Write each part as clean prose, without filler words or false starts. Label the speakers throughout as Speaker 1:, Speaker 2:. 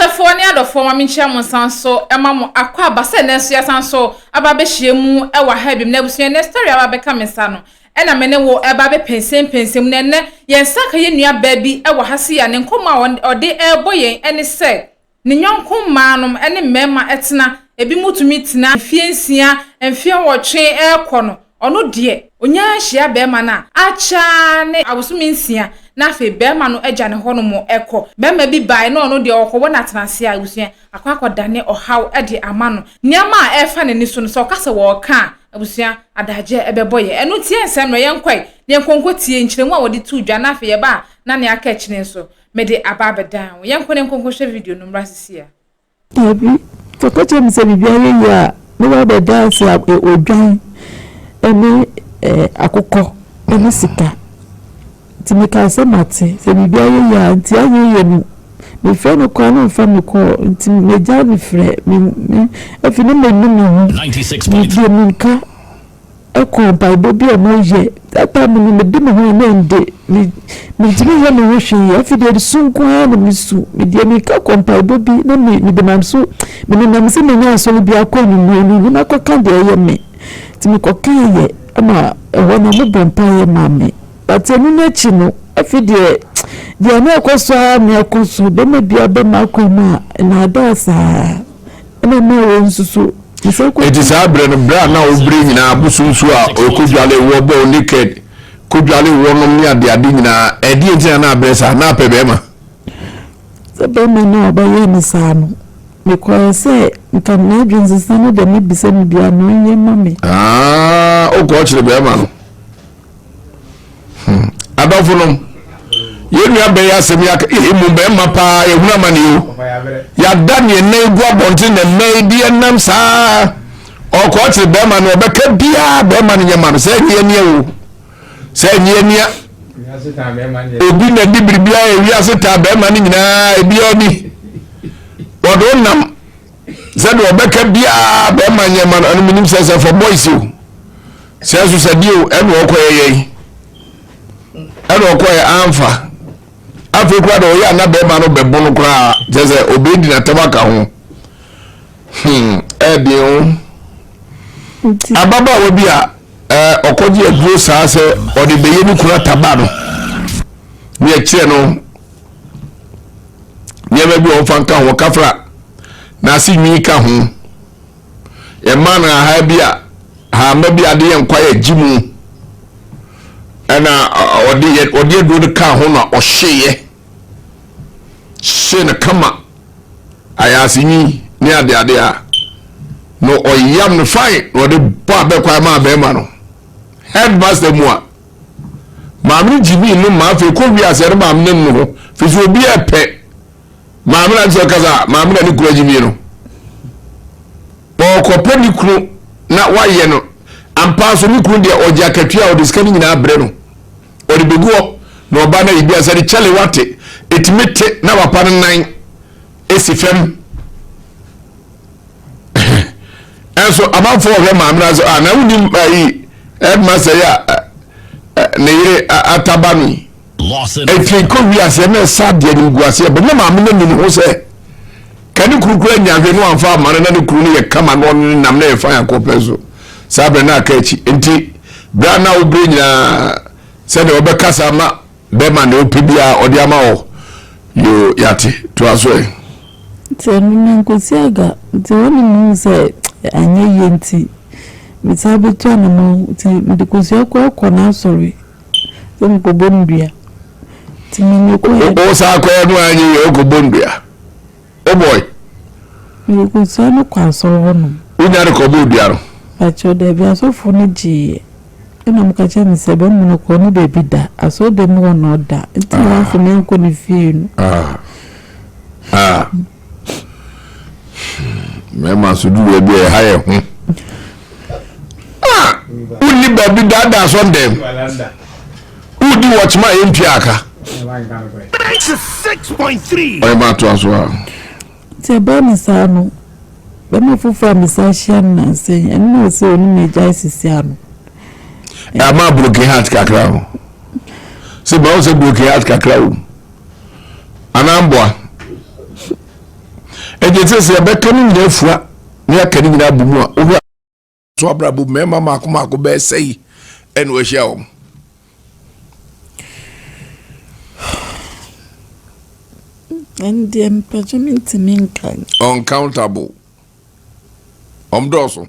Speaker 1: Ahwɛfoɔ ne adɔfoɔ ma menkyia mo nsan so ma mo akɔ aba sɛ nnɛ nso yɛasan so aba abɛhyia mu wɔ ha biom na abusua nnɛ story aba abɛka me nsa no ɛna me ne wo ɛba abɛpɛnsɛmpɛnsɛm na ɛnnɛ yɛn nsa ka yɛn nua baa bi wɔ ha sei a ne nkɔmmɔ a ɔde ɛrebɔ yɛn ɛne sɛ ne yɔnko mmaanom ne mmarima tena, ebinom tumi tena mfeɛ nsia, mfeɛ nwɔtwe rekɔ no, ɔno deɛ, ɔnya hyia barima no a, akyɛ ara ne abosome nsia na afei barima no agya ne hɔnom kɔ. Barima bi baeɛ na ɔno deɛ ɔrekɔbɔ no atenase a, abusua, akɔ akɔdane ɔhaw de ama no. Nneɛma a ɛrefa n'ani so no, sɛ ɔka sɛ wɔreka a, abusua, adagyeɛ bɛbɔ yɛn. Ɛno nti yɛnsɛe mmerɛ, yɛnkɔe na yɛnkɔ nkɔtie nkyerɛmu a wɔde too dwa na afei yɛba a, na nea aka akyire nso, Mede aba abɛdan wo. Yɛnkɔ na yɛnkɔ nkɔhwɛ video no mmra sisi a.
Speaker 2: Dabi, sɛ ɔka kyerɛ me sɛ biribi ayɛ yie a, mɛba abɛda ase a odwan ne akokɔ ne sika. Nti mekaa sɛ mate, sɛ biribi ayɛ yie a, nti anyɛ yie no, mefrɛ no koraa na ɔmfa me kɔɔ, nti megyaa no frɛ. Me, me, afei na manu me ho, medie mirika. kɔɔ mpaebɔ bi a wɔyɛ. That time no mede me ho a na ɛnde me mentumi nyɛ me ho hwee. Afei deɛ su nko ara na mesu. Mede mmirika kɔ mpaebɔ bi na me mede nam so menenam sɛ menya asɔre bi akɔ anwummerɛ no na makɔka deɛ ɛyɛ me. Nti mekɔkaeɛ ma ɛhɔ no wɔbɔ mpaeɛ maa me. But ɛno no akyi no afei deɛ deɛ na ɛkɔ so ara na ɛkɔ so. Bɛma bi aba m'akwan mu a nnaadaa saa. Ɛna na wɔnsusu.
Speaker 3: Enti saa berɛ no, berɛ a na wobrɛ nyinaa, abosom nsuo a ɔkɔdwale woɔ, bɔ wo naked, kɔdwale woɔ nom ne adeade nyinaa, ɛdeɛn nti na na abrɛ saa? Na apɛ bɛrima?
Speaker 2: Sɛ bɛrima no a ɔbɛyɛɛ me saa no, mekɔɛ sɛ nka n'adwene nsesa no deɛ mɛbisa no biara no ɔnyɛ mma me.
Speaker 3: Ah, wokɔɔkyere bɛrima no. Hmm. Adɔfo nom, yɛn nua bɛyɛ asɛm yi aka ee mu bɛrima paa yɛhunu amane o. Yɛada ne nan gu abɔnten na mmɛn bi ɛnam saa. Ɔkɔɔkyere bɛrima no ɔbɛka biara bɛrima no nyɛ ma no sɛ ɛnyɛ nia o. Sɛ ɛnyɛ nia. Obi na di biribiara ewiase taa bɛrima no nyinaa ebiara ni. Wɔde wo nam sɛdeɛ ɔbɛka biara bɛrima nyɛ ma no ɛno menim sɛ sɛ for boys o. Sɛ nso sɛ deɛ o ɛna ɔkɔyɛ yɛn ɛna ɔkɔyɛ anfa afei koraa deɛ ɔyɛ ana bɛrima no bɛbo no koraa kyerɛ sɛ ɔbɛdi n'atam aka ho hmm ɛden o ababaawa bi a ɛɛ ɔkɔgye aduro saa sɛ ɔde bɛyɛ ne kunu ataba no ne ɛkyerɛ no nneɛma bi a ɔmfa nka ho kafra na ase nwi ka ho. Yɛmaa no aha bi a ahama bi a ade yɛ nkwa yɛ gye mu ɛna ɔde yɛ ɔde aduro no kaa ho na ɔhyeeɛ hyee no kama ayase nwi ne adeade a na ɔyam no fine na ɔde bɔ abɛkwan maa bɛrima no headmaster mu a maame no gyimii no ma afei kɔ wiase ɛno maame no no ho fi so obi ɛpɛ Maame na sɛ ɔkasa a, maame na ne kunu agyimie no. Ɔrekɔpɛ ne kunu na wayɛ no. Ampa nso ne kunu deɛ ɔgye akatua a ɔde sika no nyinaa brɛ no. Ɔde bɛgu hɔ na ɔba no ayi bi ansa de kyɛle wate. Ɛtumi te na papa no nan si fam. Ɛnso amanfoɔ ɔhwɛ maame no sɛ ah na wonim ayi headmaster yi a ne yere ataba no yi. Afei kɔ wiase na ɛsa adeɛ animguaseɛ bɛ na maame no anu ne ho sɛ ka ne kunu kura nya hwɛ no amfa ama no na ne kunu no yɛ kama na ɔno ne nam na yɛ fan akɔpɛ so saa berɛ na aka akyi nti berɛ a na wo berɛ nyinaa sɛdeɛ wɔbɛkasa ama bɛma ne wopɛ biara ɔde ama wɔ yo yate toa so ɛ.
Speaker 2: Nti ɛno no nkosi aga nti hɔ na mehu sɛ anyɛ yie nti mesan bɛtu anamɔn nti mede kosua kɔ kɔ n'asɔre. Sɛ mekɔbɔ nnua. Nti me mekɔɛ.
Speaker 3: Wo saa kɔɛ no anyɛ yie wokɔbɔ nnua. Oh boy.
Speaker 2: Mede kosua no kɔ asɔre hɔ nom.
Speaker 3: Wonya de kɔbɔɔ dua no?
Speaker 2: Pakyɛw dabi asɔfoɔ no gyeeɛ. Ɛna ɔmo ka kyerɛɛ me sɛ bɛrima no kɔ ɔnni baabi da. Asɔre dɛm hɔ na ɔda. Nti na wamfa me ankɔ ne fie no.
Speaker 3: Ah. Ah. Mmarima nso duru baabi a ɛha yɛ ho. Ah, wonni baabi daadaa sɔndɛm. Wodi wɔkyema a yɛntua aka. Ɔyɛ ma atoa so a.
Speaker 2: Nti ɛbaa ne saa no, bɛrima foforɔ a mesan hyia no nansa yi, ɛno na ɔsɛ ɔne me agyae sisi ano.
Speaker 3: Ɛma broken heart kakra o. Sɛ bɛn sɛ broken heart kakra o. Anaa mboa. Ɛsɛ sɛ yɛbɛka ne nyinaa afua na yɛaka ne nyinaa abɔ mu a, wohwɛ so abrabɔ mmarima mmaako mmaako bɛyɛ sɛyi ɛna wahyia wɔn.
Speaker 2: Ɛno deɛ mpakyɛ mentumi nka.
Speaker 3: Uncountable. Wɔn dɔɔso.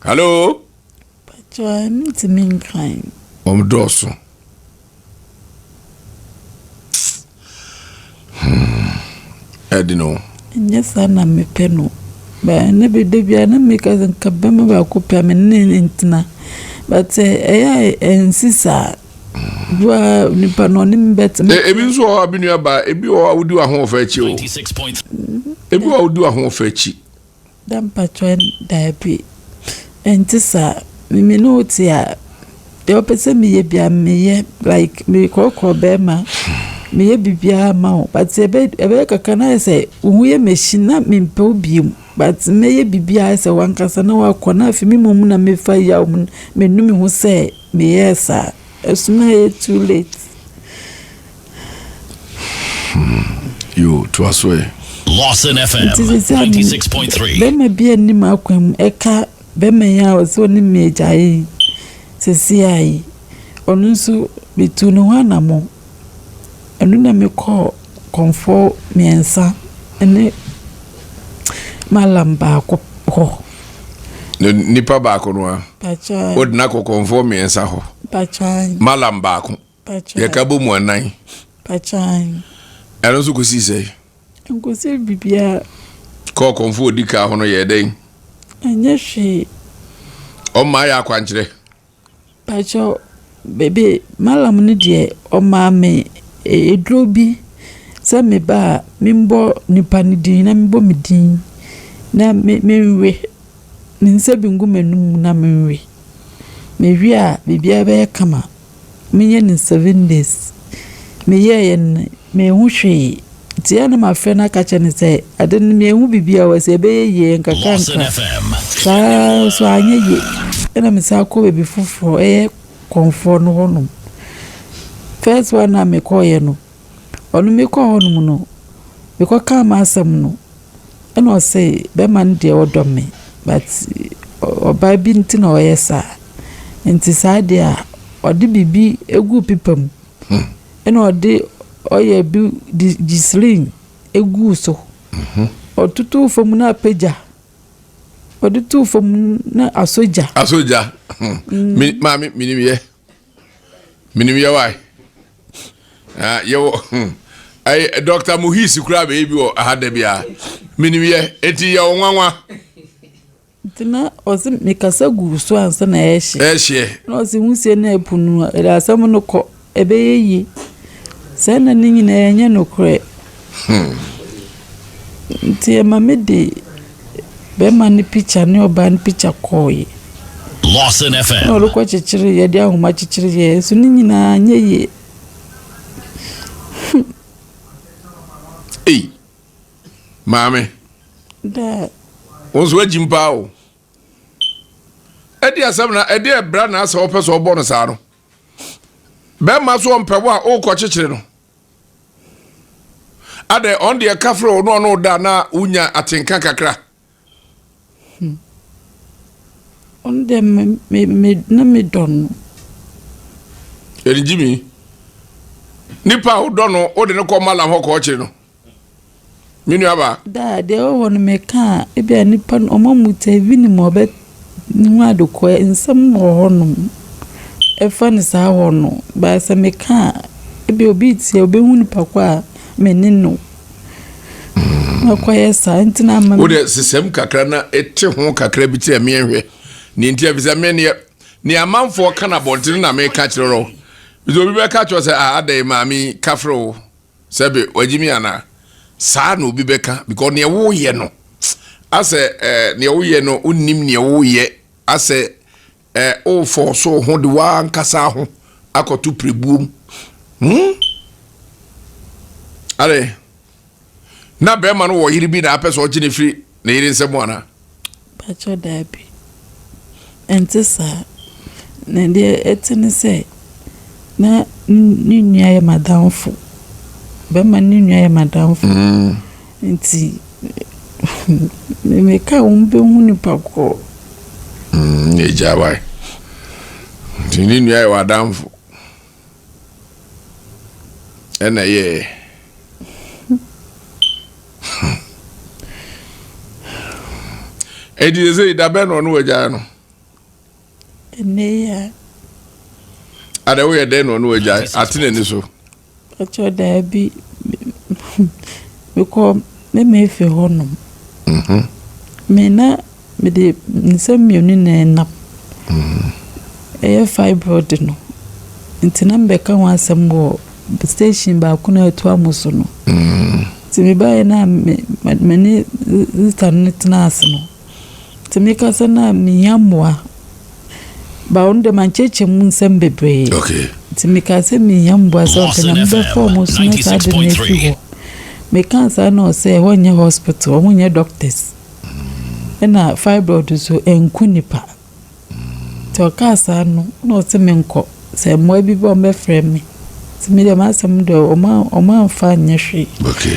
Speaker 3: Hello.
Speaker 2: Mpakyɛ mentumi nka.
Speaker 3: Wɔn dɔɔso. Hmm. Ɛde no.
Speaker 2: Ɛnyɛ saa na mepɛ no. But ɛnɛ bi da biara na meka sɛ nka bɛrima baako pɛ a me ne no ntena. But ɛyɛ a ɛnsi saa. Bi wɔ hɔ a nipa no ɔne me bɛtena.
Speaker 3: Ebi nso wɔ hɔ a bi nua baa ebi wɔ hɔ a wodi w'ahoɔfɛ akyi o. Ebi wɔ hɔ a wodi w'ahoɔfɛ akyi.
Speaker 2: Da mpakyɛw daabi ɛnte saa me me ne wo te a deɛ wopɛ sɛ meyɛ biara meyɛ like mekorɔkorɔ bɛrima meyɛ biribiara ma wo but ɛbɛ ɛbɛyɛ kakra na ayɛ sɛ wo ho yɛ machine na mempɛ wo bio but mɛyɛ biribiara sɛ wankasa na wakɔ na afei me mmom na mefa yaw mu menu me ho sɛ meyɛɛ saa ɛso na ɛyɛ too late.
Speaker 3: Yo, toa so ɛ.
Speaker 4: Lawson FM
Speaker 2: Nti seesei a me
Speaker 4: 96.3.
Speaker 2: bɛrima bi a nni m'akwan mu ɛka bɛrima yi a ɔsɛ ɔne me agyae yi seesei a yi ɔno nso metuu ne ho anammɔn. Ɛno na mekɔɔ kɔmfoɔ mmiɛnsa ne malam baako hɔ.
Speaker 3: Ne nipa baako no a.
Speaker 2: Mpakyɛ.
Speaker 3: Wode no akɔ kɔmfoɔ mmiɛnsa hɔ.
Speaker 2: Mpakyɛ.
Speaker 3: Malam baako. Yɛka bɔ mu anan. Ɛno nso kɔsii sɛn?
Speaker 2: Ɛnkɔsii biribiara.
Speaker 3: Kɔɔ kɔmfo ɔdi ka ho no yɛɛ dɛn?
Speaker 2: Ɛnyɛ hwee.
Speaker 3: Ɔmmaa yɛ akwankyerɛ?
Speaker 2: Pakyɛ bebe malam no deɛ ɔmaa me eduro bi sɛ meba a membɔ nipa no din na mebɔ me din na me menwe. Me nsa bi ngu m'anum na menwe. Mewe a biribiara bɛyɛ kama. Menyɛ no seven days. Meyɛeɛ no, manhu hwee. Nti ɛyɛ a na mafrɛ no aka akyerɛ no sɛ ade no manhu biribiara wɔ sɛ ɛbɛyɛ yie nkakrankra. Saa ara nso anyɛ yie. Ɛna mesan kɔɔ baabi foforɔ, ɛyɛ kɔmfoɔ no hɔnom. First one a mekɔeɛ no, ɔno mekɔɔ hɔnom no, mekɔkaa m'asɛm no, ɛna ɔse bɛrima no deɛ ɔdɔ me but ɔbaa bi nti na ɔyɛ saa. Nti saa deɛ a, ɔde biribi guu paper mu ɛna ɔde ɔyɛ bi de glycerin guu so. Ɔtotoo fam na apagya. Ɔde too fam na asɔ gya.
Speaker 3: Asɔ gya. Me maame menim yɛ. Menim yɛ wae. Ah, yɛwɔ hmm. Ɛyɛ Dr. Muhisi koraa bɛyɛ bi wɔ ha da biara. Menim yɛ. Enti yɛwɔ nwanwa.
Speaker 2: Nti na ɔse mekasa gu so ansa na ɛhye.
Speaker 3: Ɛhyeɛ.
Speaker 2: Na ɔse wusie no apu no ɛde asɛm no kɔ ɛbɛyɛ yie. Sɛ na ne nyinaa ɛnyɛ nokorɛ.
Speaker 3: Hmm.
Speaker 2: Nti ɛma me de bɛrima no picture ne ɔbaa no picture kɔɔe.
Speaker 4: Lawson FM.
Speaker 2: Na ɔrekɔ kyekyere yɛde ahoma kyekyere yɛ nso ne nyinaa nyɛ yie.
Speaker 3: Ei, maame.
Speaker 2: Daa.
Speaker 3: Wo nso agyim paa o. Ɛde asɛm na ɛde ɛbra na asɛ ɔpɛ sɛ ɔbɔ no saa no. Bɛrima so ɔmpɛ wo a wokɔ kyekyere no. Adɛ ɔn deɛ ka frɛ wo na ɔno da na wonya atenka kakra.
Speaker 2: Hmm. Ɔno deɛ me me me na me dɔ no.
Speaker 3: Ɛni gyimi. Nipa a wodɔ no wode no kɔ malam hɔ kɔɔkyere no. Me nua baa.
Speaker 2: Daa deɛ ɛwɔ hɔ no meka a ebi a nipa no ɔma mu tɛ ebi nim ɔbɛ hu adekoa nsɛm wɔ hɔ nom ɛfa no saa hɔ no but sɛ meka a ebi obi tie obehu nipa ko a me ne no akɔyɛ saa nti na ama.
Speaker 3: Wo deɛ sesɛm kakra na ete ho kakra bi kyerɛ me nhwɛ ne nti efisɛ me neɛ ne amanfoɔ ka na abɔnten na meka kyerɛ no nti obi bɛka kyerɛ sɛ ah adɛn maame kafre wo Sɛbe wagye mi anaa? Saa na obi bɛka because neɛ woyɛ no asɛ eh, neɛ woyɛ no wonnim neɛ woyɛ asɛ eh, wofɔɔso ho de w'ankasa ho akɔto pirebuom hmm? Ade na bɛrima no wɔ yere bi na apɛ sɛ ɔgye ne firi ne yere nsam anaa?
Speaker 2: Pakyɛ daabi, ɛnte saa. Na deɛ ɛte ne sɛ, na ne nua yɛ m'adamfo. Bɛrima no nua yɛ m'adamfo. Nti. Meka a wɔn bɛhu nipa korɔ.
Speaker 3: Mm, ɛgya wae. Nti ne nua yɛ w'adamfo. Ɛna ɛyɛɛ. Ɛnti sɛ sɛ da bɛn na ɔno wagyae no?
Speaker 2: Ɛnɛ yi a.
Speaker 3: Adɛ woyɛ dɛn na ɔno wagyae? Ate n'ani so.
Speaker 2: Pakyɛ daabi mekɔ me mefe hɔ nom. Mhm. Me na mede nsa mmienu na ɛnam. Mhm. Ɛyɛ fibroid no. Nti na mebɛka ho asɛm wɔ station baako na ɛtoa mo so no. Mhm. Nti mebaeɛ na me me ne sista no tena ase no. Nti mekasa no a mehia mmoa. Ba ɔno deɛ mankyerɛkyerɛ mu nsɛm bebree.
Speaker 3: Okay.
Speaker 2: Nti mekaa sɛ mehia mmoa sɛ ɔpɛ na mebɛfa ɔmo so na saa de no afi hɔ. Mekaa saa na ɔsɛ ɛhɔ nyɛ hospital, ɔmo nyɛ doctors. Ɛna fibroid nso ɛnku nipa. Nti ɔkaa saa no na ɔse menkɔ, sɛ mmoa bi ba a ɔmbɛfrɛ me. Nti me deɛ m'asɛm deɛ ɔmo amfa anyɛ hwee.
Speaker 3: Okay.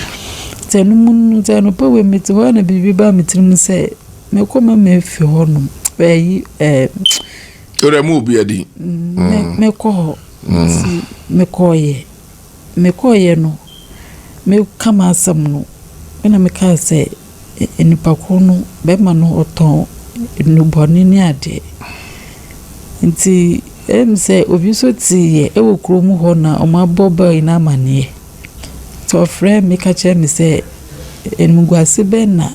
Speaker 2: Nti ɛno mu no nti anɔpa wei mete hɔ a na biribi baa me tirim sɛ mɛkɔ mama afi hɔ nom ɛyi ɛɛ.
Speaker 3: Wode mu obi adi.
Speaker 2: Mɛkɔ hɔ nti mekɔɔyɛ. Mekɔeɛ no, mereka m'asɛm no, ɛna mekaa sɛ, nipa korɔ no, bɛrima no ɔtɔn nnubɔne ne adeɛ. Nti ɛyɛ me sɛ obi nso teeɛ wɔ kurom hɔ na wɔabɔ boy no amaneɛ. Nti ɔfrɛɛ me ka kyerɛɛ me sɛ animguase bɛn na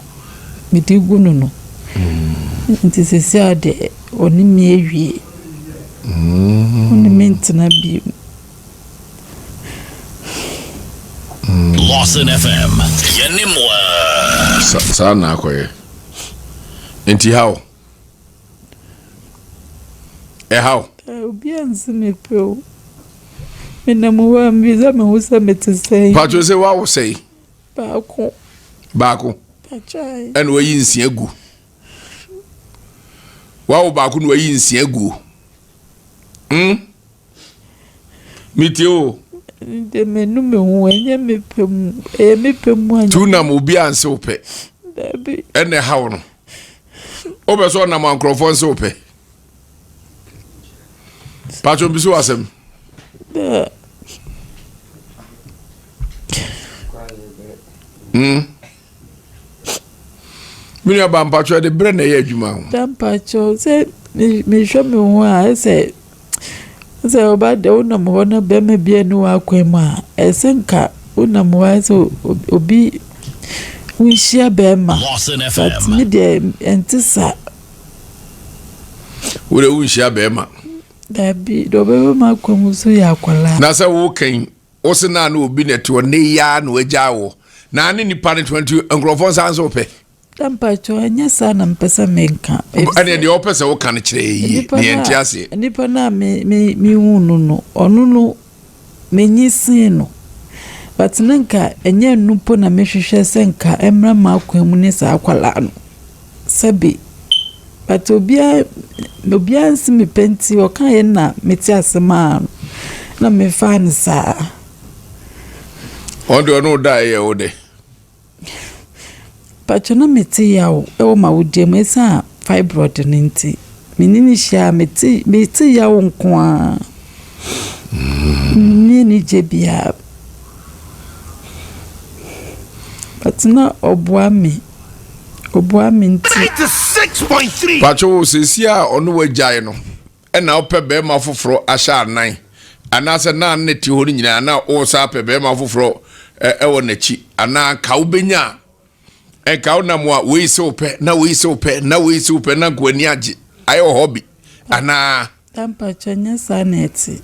Speaker 2: mede gu no no. Nti seesei ara deɛ ɔne me awie. Ɔne me ntena bio.
Speaker 4: Lawson FM, yɛne mo a.
Speaker 3: Saa na akɔyɛ. Nti haw. Ɛhaw.
Speaker 2: Obi ansi me pɛ o. Menam hɔ a mebisa me ho sɛ mete sɛn.
Speaker 3: Patro sɛ wawo sɛn?
Speaker 2: Baako.
Speaker 3: Baako.
Speaker 2: Patro.
Speaker 3: Ɛna wayi nsia gu. Wawo baako na wayi nsia gu. Hmm? Metie o.
Speaker 2: De menu me ho ɛnyɛ me pɛ mu ɛyɛ me pɛ mu anya.
Speaker 3: Tu nam obi a nse wo pɛ.
Speaker 2: Dabi.
Speaker 3: Ɛna ɛha wo no. Wopɛ sɛ ɔnam ankorɔfoɔ nse wo pɛ. Patro bi so asɛm. Hmm. Me nua ba mpatsɔ ɛde brɛ na ɛyɛ adwuma ho.
Speaker 2: Da mpatsɔ sɛ mehwɛ me ho a ɛsɛ sɛ ɔba deɛ wonam hɔ na bɛrima bi ani wɔ akwan mu a ɛsɛ nka wonam hɔ a ɛsɛ obi wonhyia bɛrima but me deɛ ɛnte saa.
Speaker 3: Wo deɛ wonhyia bɛrima.
Speaker 2: Dabi deɛ ɔbɛbɛ m'akwan mu nso yɛ akwadaa.
Speaker 3: Na sɛ wokan Wo se na na obi na ɛte hɔ nnɛ yi ara na wagyaa wo na ne nipa no te nti nkurɔfoɔ nsa nso wopɛ.
Speaker 2: Mpakyɛ ɛnyɛ saa na mpɛ sɛ menka.
Speaker 3: Ɛne deɛ wopɛ sɛ woka no kyerɛ yɛ yie na yɛnte aseɛ.
Speaker 2: Nipa no a mehu no no ɔno no menyi sen no but na nka ɛnyɛ ɛno mpo na mehwehwɛ sɛ nka ɛmmra m'akwan mu ne saa akwadaa no. Sɛbe but obiara obiara nsi me pɛ nti ɔkaeɛ na mete ase maa no na mefaa no saa.
Speaker 3: Ɔno deɛ ɔne wo da ɛyɛ wo dɛ.
Speaker 2: Pakyɛ na mete yaw ɛwɔ m'awodeɛ mu ɛsiane fibroid no nti me ne no hyia a mete mete yaw nko ara menni anigye biara but na ɔboa me. Ɔboa me nti.
Speaker 3: Pacho wo seesie a ɔne wagyae no ɛna wopɛ bɛrima foforɔ ahyɛ anan anaasɛ na ne te hɔ no nyinaa na wosa pɛ bɛrima foforɔ ɛwɔ n'akyi anaa nka wobɛnya a nka wonam a wei sɛ wopɛ na wei sɛ wopɛ na wei sɛ wopɛ na nka w'ani agye ayɛ wɔ hɔ bi anaa.
Speaker 2: Mpakyɛ nyɛ saa na ɛte.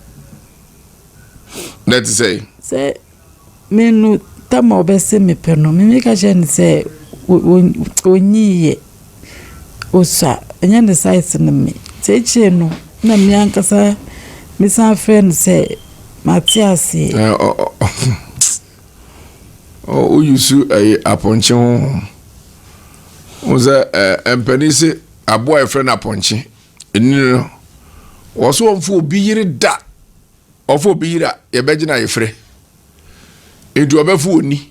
Speaker 3: Na ɛte sɛ.
Speaker 2: Sɛ Me no tam a ɔbɛse me pɛ no, me meka kyerɛ no sɛ ɔnyiiɛ, ɔsua, ɛnyɛ ne size ne me. Nti akyire no na me ankasa mesan frɛ no sɛ mate aseɛ.
Speaker 3: Woyusu ɛyɛ apɔnkye honhom. Wo sɛ mpanin se aboa a yɛfrɛ no apɔnkye ɛnini no, wɔ so wɔmfa obi yere da. Ɔfa obi yere a, yɛbɛgye no ayefrɛ. Enti ɔbɛfo oni.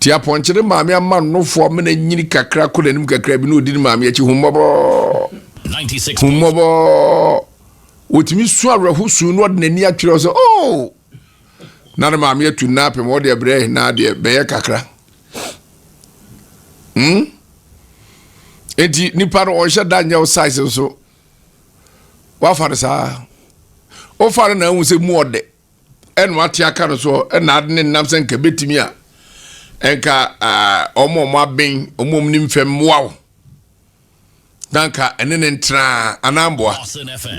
Speaker 3: Nti apɔnkye ne maame ama no nofoɔ amena nyini kakra kɔ n'anim kakra bi na ɔdi ne maame akyi hummɔbɔ. Hummɔbɔ. Wɔtumi su awerɛho su na ɔde n'ani atwerɛ sɛ oh! Na ne maame atu nna apem ɔde ɛbrɛ na adeɛ bɛyɛ kakra. Hmm? Nti nipa no ɔnhyɛ da nyɛ wo size nso. Wafa no saa. Wofa no na ahu sɛ mu ɔdɛ. Ɛna wate aka no so ɛna ade ne nam sɛ nka bɛtumi a ɛnka ɔmo ɔmo aben ɔmo ɔmo nim fam mmoa wo na nka ɛne ne ntena anaa mboa.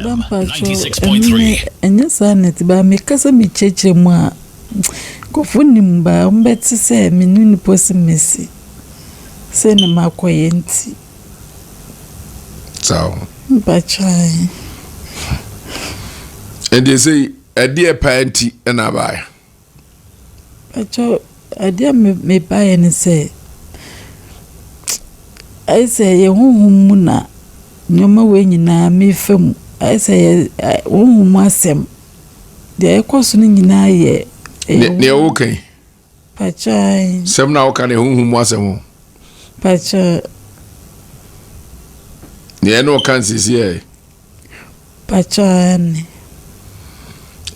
Speaker 2: Bampakyɛw ɛno ne ɛnyɛ saa na ɛte baa meka sɛ mekyerɛkyerɛ mu a nkurɔfoɔ nim baa wɔn bɛte sɛ me ne nipa si mesi sɛ na makɔyɛ nti.
Speaker 3: Saa o.
Speaker 2: Mpakyɛw.
Speaker 3: Ɛnti sɛ ɛdeɛ paa nti ɛna abaeɛ.
Speaker 2: Mpakyɛw adeɛ a mebaeɛ ne sɛ ayɛ sɛ yɛn honhom mu na nneɛma wei nyinaa mefa mu. Ayɛ sɛ yɛ honhom mu asɛm. Deɛ ɛkɔ so no nyinaa yɛ.
Speaker 3: Deɛ woka yi.
Speaker 2: Pakyɛw.
Speaker 3: Sɛm na woka no honhom mu asɛm o.
Speaker 2: Pakyɛw.
Speaker 3: Nea ɛne ɔka nsisi ɛ.
Speaker 2: Pakyɛw ɛne.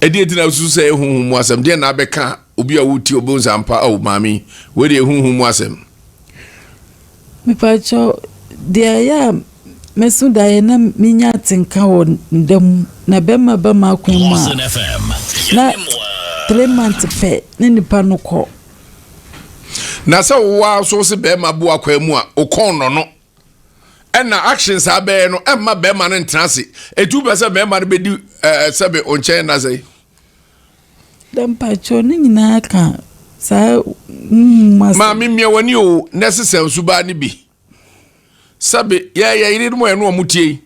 Speaker 3: Ɛdeɛ nti na wosusu sɛ ɛyɛ honhom mu asɛm? Deɛ na abɛka obi a wotie obi nsa mpa ao maame wei deɛ honhom mu asɛm.
Speaker 2: Mepakyɛw deɛ ɛyɛ a mɛso daeɛ na menya atenka wɔ nda mu na bɛrima ba m'akwan mu a na 3 months pɛ ne nipa no kɔ.
Speaker 3: Na sɛ wowɔ ara so se bɛrima bo akwan mu a okɔn nɔ no ɛna actions a bɛyɛ no ɛmma bɛrima no ntena ase etu pɛ sɛ bɛrima no bɛdi ɛɛ sɛbe nkyɛn na sɛ.
Speaker 2: Mpakyɛw ne nyinaa ka saa mm asɛm.
Speaker 3: Maame mmea w'ani o na ɛsesa nsubaa no bi sɛbe yɛyɛ yerenom a ɛno ɔmo tie yi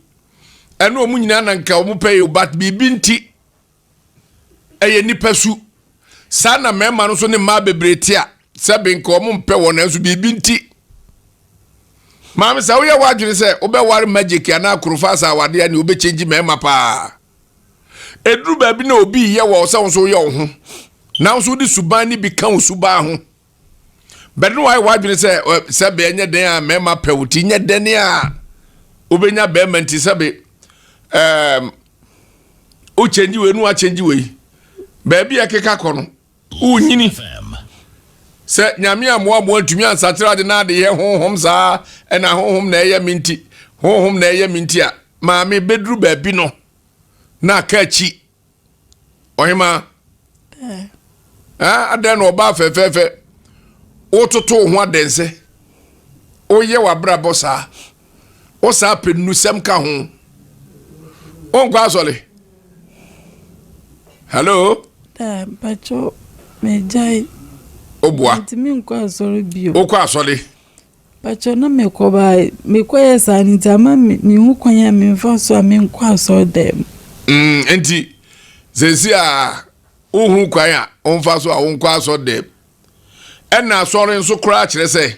Speaker 3: ɛno ɔmo nyinaa na nka ɔmo pɛ yi o but biribi nti ɛyɛ nipa su saa na mmarima no nso ne mmaa bebree te a sɛbe nka ɔmo mpɛ wɔn nanso biribi nti maame sɛ woyɛ w'adwene sɛ wobɛware magic anaa korofa asa awadeɛ ne wobɛkyɛngyi mmarima paa ɛduru baabi na obi yɛ wɔ sɛ wo nso woyɛ wo ho na wo nso wode suban no bi ka wo suban ho bɛde no wayɛ w'adwene sɛ sɛbe ɛnyɛ dɛn a mmarima pɛ wo ti nyɛ dɛn a wobɛnya bɛrima nti sɛbe ɛɛm wokyɛngyi wei no wakyɛngyi wei baabi a ɛkeka kɔ no wonyini sɛ nyame amoa moa ntumi ansakyerɛ ade na ade yɛ honhom saa ɛna honhom na ɛyɛ me nti honhom na ɛyɛ me nti a maame bɛduru baabi no na aka akyi ɔhema adɛn na ɔbaa fɛfɛɛfɛ wototo wo ho adɛnsɛ woyɛ w'abrabɔ saa wo saa pɛ nnusɛm ka ho wonkɔ asɔre hello
Speaker 2: mpakyɛw megyae
Speaker 3: woboa
Speaker 2: ntumi nkɔ asɔre bio
Speaker 3: wokɔ asɔre
Speaker 2: Pakyɛ na mekɔ ba mekɔyɛ saa no nti ama mehu kwan a memfa so a menkɔ asɔre dɛm.
Speaker 3: Nti sɛsi a wohu kwan a womfa so a wonkɔ asɔre dɛm. Ɛna asɔre nso koraa kyerɛ sɛ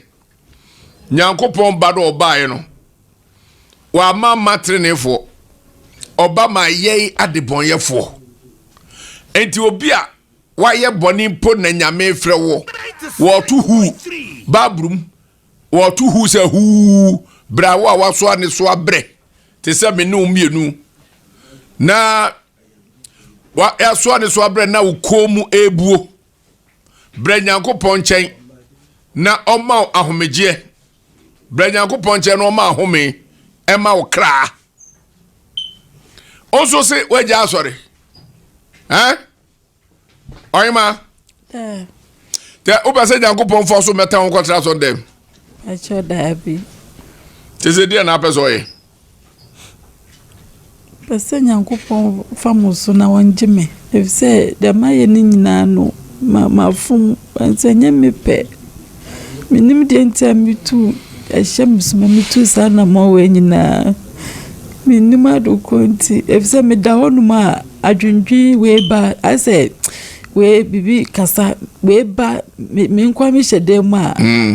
Speaker 3: Nyankopɔn ba no ɔbaeɛ no wama ma teneneefoɔ ɔba ma yɛn adebɔnyɛfoɔ. Nti obi a Wayɛ bɔne mpo na Nyame frɛ woɔ. Wɔɔto huu, Bible mu, wɔɔto huu sɛ huu, bra wo a wasoa ne so abrɛ, te sɛ me ne wo mmienu. Na wasoa ne so abrɛ na wo kɔn mu ebuo. Brɛ Nyankopɔn nkyɛn na ɔma wo ahomegyeɛ. Brɛ Nyankopɔn nkyɛn na ɔma ahome ɛma wo kraa. Nso se wagya asɔre. Eh? Ɔhema. Tɛ wopɛ sɛ Nyankopɔn fɔ so mɛta wo kɔtra sɔ dɛm.
Speaker 2: Ɛkyɛ daabi.
Speaker 3: Te sɛ deɛ na apɛ sɛ ɔyɛ.
Speaker 2: Pɛ sɛ Nyankopɔn fa mo so na wɔngye me efisɛ deɛ mayɛ no nyinaa no ma mafom sɛ nyɛ me pɛ. Mennim deɛ nti a metuu ɛhyɛ me so ma metuu saa anammɔn wei nyinaa. Mennim ade korɔ nti efisɛ meda hɔnom a adwendwen wei ba ayɛ sɛ wei biribi kasa wei ba me me nko ara mehyɛ dan mu a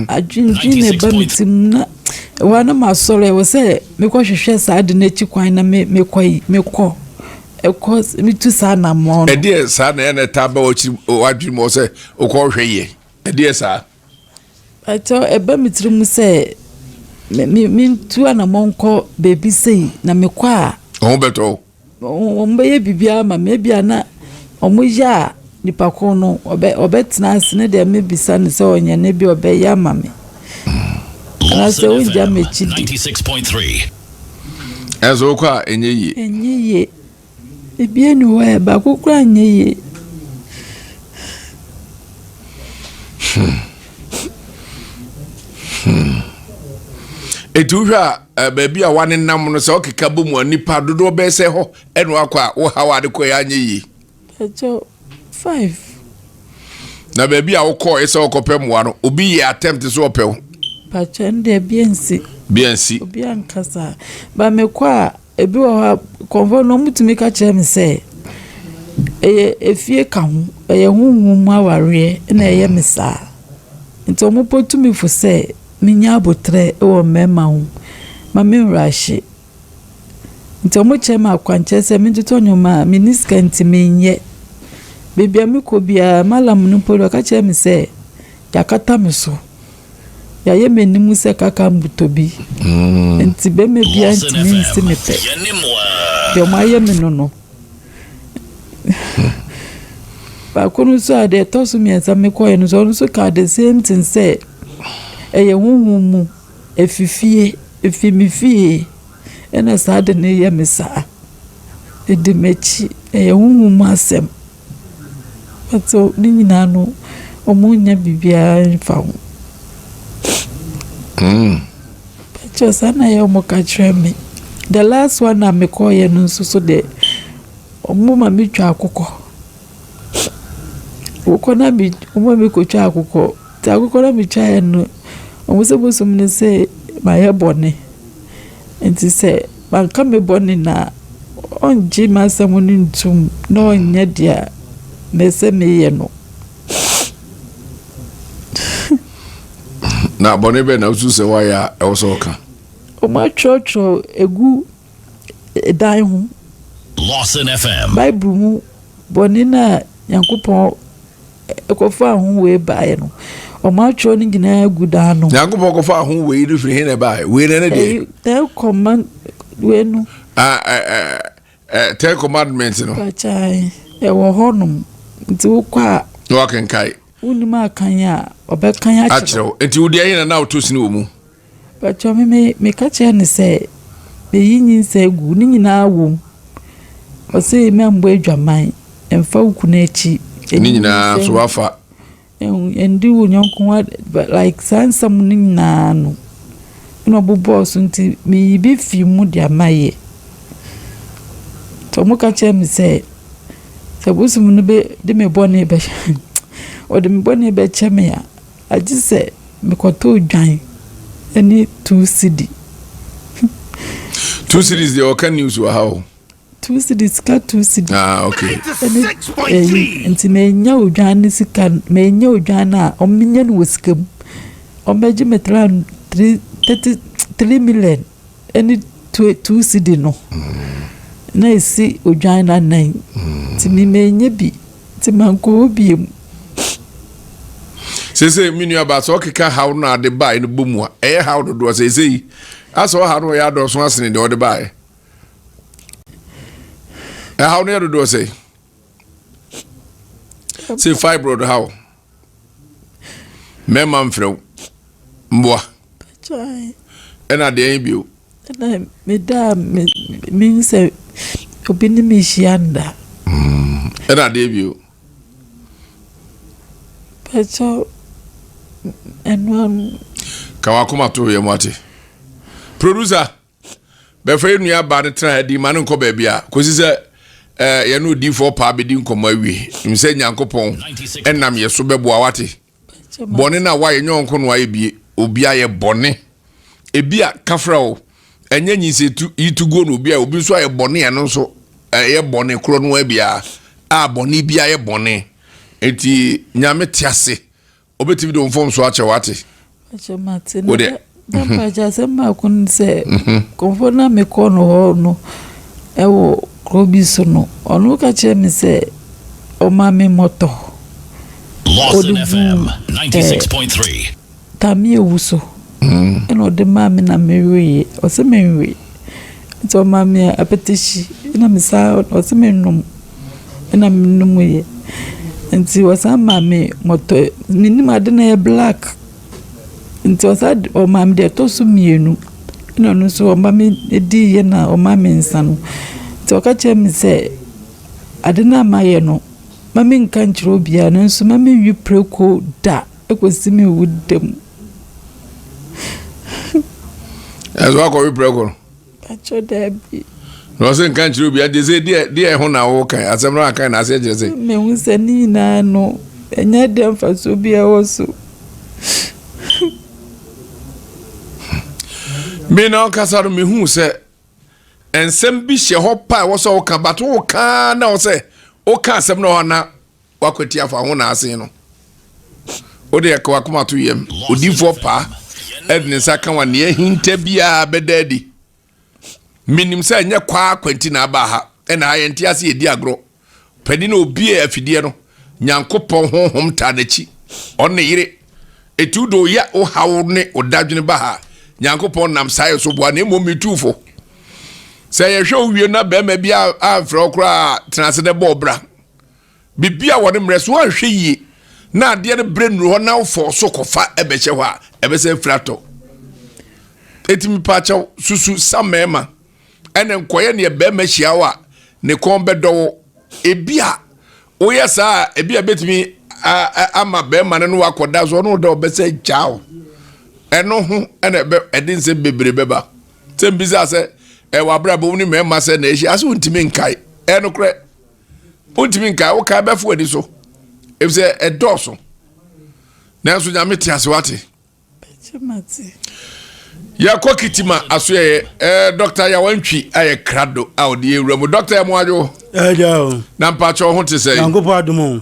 Speaker 2: adwendwen na ɛba me tirim na ɛhɔ ara na masɔre ɛwɔ sɛ mekɔhwehwɛ saa ade no akyi kwan na me mekɔ mekɔ ɛkɔ metu saa anammɔn no.
Speaker 3: Ɛdeɛ saa na ɛyɛ na ɛtaa ba w'akyiri w'adwene mu sɛ wokɔhwɛ yɛ. Ɛdeɛ saa.
Speaker 2: Ɛtɔ ɛba me tirim sɛ me me mentu anammɔn nkɔ baabi sei na mekɔ a.
Speaker 3: Wɔn bɛtɔ wo.
Speaker 2: Wɔbɛyɛ biribiara ama me. Ebia na wɔyɛ a nipa ko no ɔbɛ ɔbɛtena ase ne deɛ mebisa no sɛ ɔnyɛ no ebia ɔbɛyɛ ama me. Anaasɛ ɔngya m'akyi di.
Speaker 3: Ɛnso wokɔ a ɛnyɛ yie.
Speaker 2: Ɛnyɛ yie. Ebi nni hɔ a baako koraa nyɛ yie.
Speaker 3: Hmm. Hmm. Eti wohwɛ a eh, baabi a wanenam no sɛ ɔkeka bɔ mu a nipa dodoɔ bɛyɛ sɛ hɔ ɛna wakɔ a wohaw ade kɔ yɛ anyɛ yie.
Speaker 2: Ɛkyɛ five.
Speaker 3: Na baabi a wokɔɔ sɛ wokɔpɛ mmoa no obi yɛ attempt sɛ ɔpɛ wo.
Speaker 2: Pakyɛ no deɛ bi ansi.
Speaker 3: Bi ansi.
Speaker 2: Obi ankasa. Ba mekɔ a Ebi wɔ hɔ a, nkurɔfoɔ no wɔtumi ka kyerɛ me sɛ, ɛyɛ efie ka ho, ɛyɛ honhom mu awareɛ na ɛyɛ me saa. Nti wɔbɔ tu me fo sɛ mennya aboterɛ wɔ mmarima ho ma menrushe. Nti wɔkyerɛ me akwankyerɛ sɛ mentotɔ nneɛma a menni sika nti menyɛ. Baabi a mekɔ biara, mallam no mpo deɛ ɔka kyerɛ me sɛ yɛakata me so. Yɛayɛ m'anim sɛ kaka mmotɔ bi, nti bɛrima biara ntumi nsi me pɛ. Deɛ wɔayɛ me no no. Baako no nso a deɛ ɛtɔ so mmiɛnsa mekɔeɛ no nso, ɔno nso kaa the same thing sɛ ɛyɛ honhom mu, ɛfi fie, ɛfi me fie ɛna saa ade no reyɛ me saa. Ɛdi m'akyi, ɛyɛ honhom mu asɛm. But ne nyinaa no, wɔnnya biribiara mfa ho. Pakyɛ saa na ɛyɛ a wɔka kyerɛ me. The last one a mekɔeɛ no nso so deɛ, wɔma metwa akokɔ. Akokɔ no a me wɔma mekɔtwa akokɔ. Nti akokɔ no a metwaeɛ no, wɔn sɛ bosom no sɛ mayɛ bɔne. Nti sɛ manka me bɔne no a, ɔnngye m'asɛm no nntum na ɔnnyɛ deɛ mɛsɛ meyɛ no.
Speaker 3: Na bɔne bɛn na wosusu sɛ woayɛ a ɛwɔ sɛ ɔka?
Speaker 2: Wɔatwerɛtwerɛ egu dan ho.
Speaker 4: Lawson FM.
Speaker 2: Bible mu bɔne no a Nyankopɔn Ɛkɔfaa ho wei baeɛ no, wɔatwerɛ no nyinaa agu dan no.
Speaker 3: Nyankopɔn kɔfaa ho wei no firi he na ɛbaeɛ? Wei no ne deɛ?
Speaker 2: Ten command wei no.
Speaker 3: Ah, eh, eh, eh, ten commandments no.
Speaker 2: Pakyae, ɛwɔ hɔnom. Nti wokɔ a.
Speaker 3: Na wakenkae.
Speaker 2: Wonim akan a, ɔbɛkan
Speaker 3: akyerɛ wo. Nti wo deɛ he na na woto sini wɔ mu?
Speaker 2: Pakyɛ me me meka kyerɛɛ no sɛ meyi nyinsɛn gu ne nyinaa wom. Ɔse mɛmbɔ adwaman, mfa wo kunu akyi.
Speaker 3: Ne nyinaa nso wafa.
Speaker 2: Ndi wo yɔnko ho like saa nsɛm no nyinaa no na ɔbobɔɔ so nti meyi bi fii mu de ama yɛ. Nti ɔmo ka kyerɛɛ me sɛ sɛ bosom no bɛ de me bɔne bɛ ɔde me bɔne bɛkyɛ me a. Agye sɛ mekɔtɔ odwan ne two cedi.
Speaker 3: Two cedis deɛ ɔka news wɔ ha o.
Speaker 2: Two cedi sika two cedi.
Speaker 3: Ah okay.
Speaker 2: Ɛne ɛyi nti menya odwan ne sika menya odwan no a ɔmenya no wɔ sika mu ɔmbɛgye me three thirty three million ɛne two two cedi no na esi odwan no anan nti me menya bi. Nti mankɔ hɔ bio.
Speaker 3: Seesei me nua baa sɛ ɔkeka haw no a ɔde baeɛ no bɔ mu a, ɛyɛ haw dodoɔ. Seesei asɛ ɔhaw no ɔyɛ adɔɔso asene deɛ ɔde baeɛ. Ɛhaw no yɛ dodoɔ sɛ sɛ fibroid haw mmarima mfrɛ wo mboa ɛna deɛ ɛyɛ bio.
Speaker 2: Ɛna meda a mehu sɛ obi ne me hyia nda.
Speaker 3: Ɛna adeɛ bio.
Speaker 2: Pakyɛ ɛno ano.
Speaker 3: Ka wakoma to yɛ mu ate. Producer bɛfa yɛ nua baa no tena ha di ma no nkɔ baabi a kɔsi sɛ eh, yɛne odiifoɔ paa bɛdi nkɔmmɔ awie. Nim sɛ Nyankopɔn ɛnam yɛ so bɛboa wate. Bɔne no a woayɛ nyɛ ɔnko no ayɛ bie. Obi ayɛ bɔne. Ebi a kafra o, ɛnyɛ nyinsɛtu yi to guo na obi ayɛ, obi nso ayɛ bɔne ɛno nso ɛyɛ bɔne korɔ no ara biara a bɔne bi ayɛ bɔne. Enti Nyame te ase, obetumi de wo mfomso akyɛ wo ate.
Speaker 2: Akyɛ mate na na mpakyɛ asɛm baako ne sɛ kɔmfoɔ no a mekɔɔ no hɔ no ɛwɔ kuro bi so no ɔno ka kyerɛ me sɛ ɔma me mmɔtɔ
Speaker 4: Lawson
Speaker 2: ɔde
Speaker 4: FM
Speaker 2: guu ɛɛ
Speaker 4: 96.3.
Speaker 2: Tamia wu so ɛna ɔde maa me na meweeɛ. Ɔse menwe nti ɔmaa me apɛtɛhyi ɛna mesan ɔse mennom ɛna menomeeɛ. Nti ɔsan maa me mɔtɔ mennim ade no ɛyɛ black nti ɔsan de ɔmaa me deɛ ɛtɔ so mmienu ɛna ɔno nso ɔma me diiɛ na ɔmaa me nsa no. Nti ɔka kyerɛɛ me sɛ ade no a mayɛ no mma menka nkyerɛ obiara nanso mma menwe prako da. Ɛkɔsi me wu da mu.
Speaker 3: Ɛso akɔwe prɛko no.
Speaker 2: Pakyɛ daabi.
Speaker 3: Na ɔsɛ nka nkyerɛ obi agye sɛ deɛ deɛ ɛho na wokan asɛm no akan na aseɛ kyerɛ sɛ.
Speaker 2: Mehu sɛ ne nyinaa no ɛnyɛ deɛ mfasoɔ bi ɛwɔ so.
Speaker 3: Me na ɔkasa no mehu sɛ nsɛm bi hyɛ hɔ pa ɛwɔ sɛ woka but woka na wɔ sɛ woka asɛm no hɔ na Woakwati afa ho na asen no. Wode ɛka w'akoma to yam. Odiyifoɔ paa ɛde ne nsa ka wa nea ahinta biara bɛda adi. Menim sɛ ɛnyɛ kwaa kwanti na aba ha ɛna ha yɛnte ase yɛdi agorɔ. Panin a obie afideɛ no, Nyankopɔn honhom taa n'akyi. Ɔne ne yere. Eti wode wo ya wo haw ne wo dadwene ba ha. Nyankopɔn nam saa yɛ so boa na mmom metu fo. Sɛ yɛhwɛ wo wie na bɛrima bi amfrɛ wo koraa tena ase na bɔ bra. Biribi a wɔde mmerɛ so woanhwɛ yie na adeɛ no berɛ nnuru hɔ na wofɔɔ so kɔfa ɛbɛhyɛ hɔ a ɛbɛsɛ afiri atɔ. Eti mepaakyɛw susu sa mmarima ɛna nkɔyɛ neɛ barima hyia wo a ne kɔn bɛdɔ wo. Ebi a woyɛ saa a ebi a ebetumi ama barima no ne wakɔda so ɔno dɛ ɔbɛsɛ gyaa wo. Ɛno ho ɛna ɛbɛ ɛde nsɛm bebree bɛba. Sɛ mbisa sɛ ɛwɔ abrabɔ mu ne mmarima sɛ na ahyia ase wontumi nkae. Ɛnokorɛ. Wontumi nkae, wokae bɛfo w'ani so, efisɛ ɛdɔɔso. Nanso Nyame te ase wate. Yɛkɔ Kitima asoɛyɛ ɛɛ Dɔkta Yawantwi ayɛ krado a ɔde yɛ wura mu. Dɔkta yɛ mo adwo.
Speaker 5: Ɛgya o.
Speaker 3: Na mpakyɛ ho te sɛ.
Speaker 5: Nyankopɔn adom o.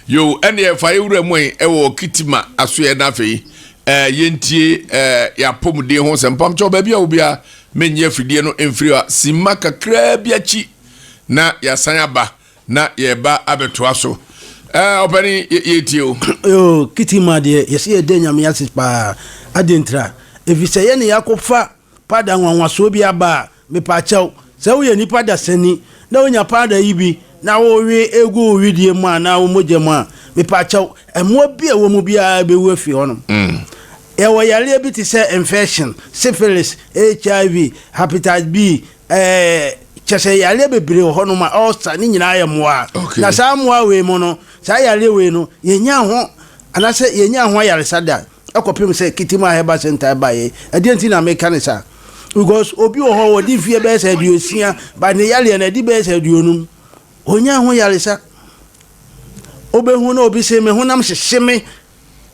Speaker 3: Yo, ɛne ɛfa yɛ wura mu yi ɛwɔ Kitima asoɛyɛ na afei ɛɛ yɛntie ɛɛ yɛapɔmuden ho sɛ mpamkyɛw baabi a obiara menyɛ afidie no mfiri a simma kakraa bi akyi. na yɛasan aba na yɛreba abɛtoa so. Ɛɛ ɔpɛni yɛtie o.
Speaker 5: Yoo Kitima deɛ yɛsɛ yɛda Nyame ase paa adɛn ntira efisɛ yɛne yɛakɔfa powder nwanwasoɔ bi aba a mepaakyɛw sɛ woyɛ nipa dasani na wonya powder yi bi na wowe egu wo wedeɛ mu anaa wo mogya mu a mepaakyɛw mmoa bi a ɛwɔ mu biara bɛwu afi hɔnom. Yɛwɔ yareɛ bi te sɛ infection, syphilis, HIV, hepatitis B, Ɛɛ, kyerɛ sɛ yareɛ bebree wɔ hɔnom a ɔɔsa ne nyinaa yɛ mmoa.
Speaker 3: Okay.
Speaker 5: Na saa mmoa wei mu no, saa yareɛ wei no, yɛnyaa ho anaasɛ yɛnyaa ho ayaresa da ɛkɔpem sɛ Kitima Herbal Center baeɛ. Ɛdeɛ nti na meka ne saa? Because obi wɔ hɔ wɔde mfeɛ bɛyɛ sɛ aduosia, but ne yareɛ no ɛde bɛyɛ sɛ aduonum. Ɔnyaa ho yaresa. Wobɛhu na obi se me honam hyehye me,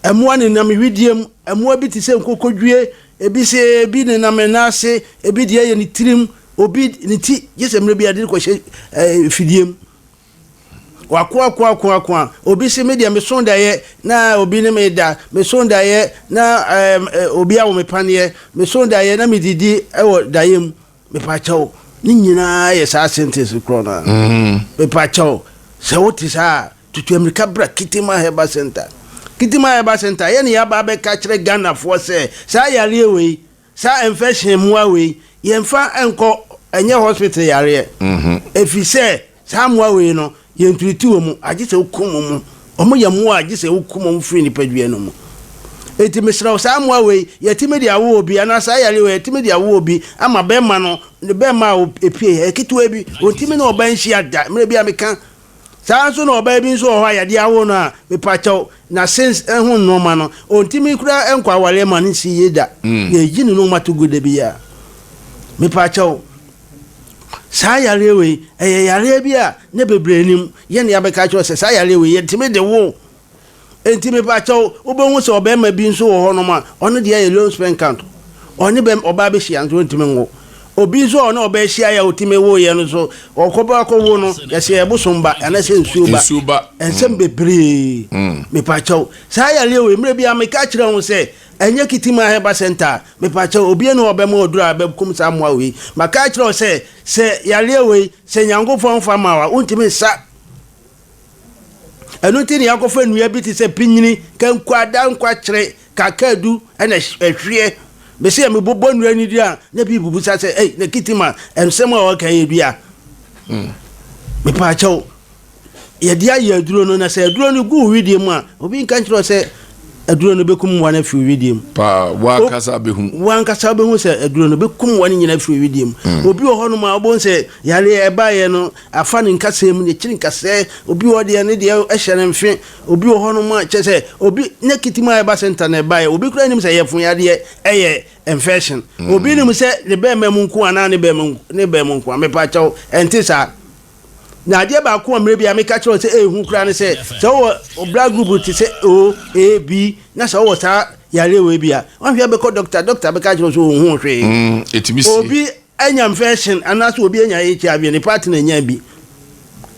Speaker 5: Mmoa nenam wedeɛ mu. Mmoa bi te sɛ nkokodwie, ebi sɛ ebi nenam ne nan ase, ebi deɛ yɛ ne tirim, obi ne ti gye sɛ mmerɛ bi ade kɔhyɛ ɛɛ fidie mu. Wakoakoakoakoa. Obi se me deɛ meso daeɛ na obi ne me da, meso daeɛ na ɛɛ obi awo me paneɛ, meso daeɛ na medidi wɔ daeɛ mu. Mepakyɛw, ne nyinaa yɛ saa sentence korɔ no ara. Mepakyɛw, sɛ wote saa a, Tutu ammirika bra Kitima Herbal Centre. Kitima Herbal Centre, yɛne yɛaba abɛka akyerɛ Ghanafoɔ sɛ, saa yareɛ wei, saa infection mmoa wei, yɛmfa nkɔ, ɛnyɛ hospital yareɛ. Ɛfiri sɛ, saa mmoa wei no, yɛntriti wɔn, agye sɛ wokum wɔn. Wɔyɛ mmoa a gye sɛ wokum wɔn firi nipadua no mu. Enti mesrɛ wo, saa mmoa wei, yɛatumi de awo obi, anaa saa yareɛ wei, yɛatumi de awo obi ama bɛrima no, ne bɛrima a ɛpue, ɛyɛ ketewa bi, ɔntumi ne ɔbaa nhyia da. Mmerɛ bi a meka Saa ara nso na ɔbaa bi nso wɔ hɔ a yadeɛ awo no a, mepakyɛw, n'ase ho nnoɔma no, ɔntumi koraa nkɔ awareɛ ma no nsi yie da. Yɛyi ne nnoɔma to gu da biara. Mepakyɛw, saa yareɛ wei, ɛyɛ yareɛ bi a ne bebree nim. Yɛn na yɛabɛka akyerɛ wo sɛ saa yareɛ wei, yɛtumi de wo. Enti mepakyɛw, wobɛhu sɛ ɔbarima bi nso wɔ hɔnom a, ɔno deɛ yɛ low sperm count. Ɔne bɛm, ɔbaa bɛhyia nso ɔntumi nwo. Obi nso a ɔne ɔbaa hyiaeɛ a ɔtumi woeɛ no nso, ɔkɔba akɔwo no, yɛsɛ yɛ bosom ba anaasɛ nsuo ba.
Speaker 3: Nsuo ba.
Speaker 5: Nsɛm bebree. Mepakyɛw, saa yareɛ wei, mmerɛ biara meka kyerɛ ho sɛ, ɛnyɛ Kitima Herbal Center a, mepakyɛw, obiara nni hɔ a ɔbɛma ɔduro a ɛbɛkum saa mmoa wei. Maka akyerɛ wo sɛ, sɛ yareɛ wei, sɛ Nyankopɔn mfa mma wo a, wontumi nsa. Ɛno nti na yɛakɔfa nnua bi te sɛ pinyini, kankuada, nkwakyere, Kakadu na ɛhweɛ. Mese yɛ mebobɔ nnua no din a, na bi bubisa sɛ, ei, na Kitima, nsɛm a ɔka yɛ dua. Mepaakyɛw, yɛde ayɛ aduro no, na sɛ aduro no gu wo wedeɛ mu a, obi nka nkyerɛ wo sɛ aduro no bɛkum mmoa no afiri wo wedeɛ mu.
Speaker 3: Paa, w'ankasa bɛhu.
Speaker 5: W'ankasa bɛhu sɛ aduro no bɛkum mmoa no nyinaa afiri wo wedeɛ mu. Mm. Obi wɔ hɔnom a wobɛhu sɛ yareɛ ɛbaeɛ no, afa ne nkasɛɛ mu, n'akyiri nkasɛɛ, obi wɔ deɛ ne deɛ ɛhyɛ ne mfe, obi wɔ hɔnom a kyerɛ sɛ obi ne kitim a ɛba sɛnta na ɛbaeɛ, obi koraa nim sɛ yɛfo yadeɛ ɛyɛ infection. Mm. Obi nim sɛ ne bɛrima mu nko anaa ne bɛrima ne bɛrima nko a, mepa kyɛw, ɛnte saa. Na adeɛ baako a mmerɛ bi a meka kyerɛ wo sɛ ɛyɛ hu koraa ne sɛ, sɛ wowɔ blood group te sɛ O, A, B, na sɛ wowɔ saa yareɛ wei bi a, woanhwɛ a bɛkɔ dɔkta, dɔkta bɛka akyerɛ wo sɛ ɔnhuu hwee.
Speaker 3: Mm, ɛtumi sie.
Speaker 5: Obi anya infection anaasɛ obi anya HIV, ne partner nya bi.